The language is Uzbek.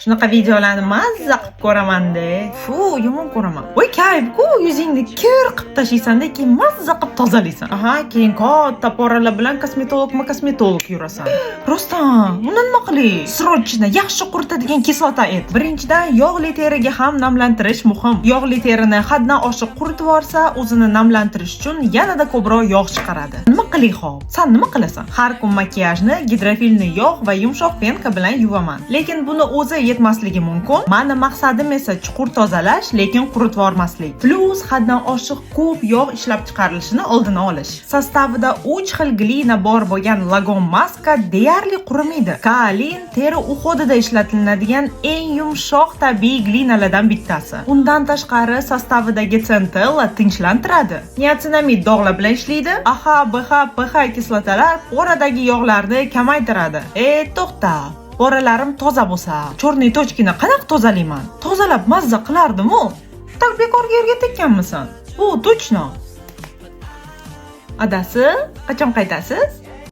Shunaqa videolarni mazza qilib ko'raman-da. Fu, yomon ko'raman. Voy, kayf-ku, yuzingni kir qilib tashlaysan-da, keyin mazza qilib tozalaysan. Aha, keyin katta пора lar bilan kosmetologma kosmetolog yurasan. Rostdan, uni nima qilay? Срочно yaxshi quritadigan kislota ayt. Birinchidan, yog'li teriga ham namlantirish muhim. Yog'li terini haddan oshiq quritib yuborsa, o'zini namlantirish uchun yanada ko'proq yog' chiqaradi. Nima qilay hop? San nima qilasan? Har kun makiyajni гидрофильный yog' va yumshoq пенка bilan yuvaman. Lekin buni o'zi yetmasligi mumkin. Mani maqsadim esa chuqur tozalash, lekin quritib yubormaslik. Плюс haddan oshiq ko'p yog' ishlab chiqarilishini oldini olish. Состав ida 3 xil глина bor bo'lgan Lagom maska deyarli qurimaydi. Kaolin teri уход ida ishlatiladigan eng yumshoq tabiiy глина lardan bittasi. Undan tashqari, состав idagi centella tinchlantiradi. Niacinamid dog'lar bilan ishlaydi. AHA, BHA, PHA kislotalar пора dagi yog'larni kamaytiradi. E, to'xta. Пора larim toza bo'lsa, черный точки ni qanaqa tozalayman? Tozalab mazza qilardim-u. Так bekorga yerga tekkanmisan? Bu точно. Adasi, qachon qaytasiz?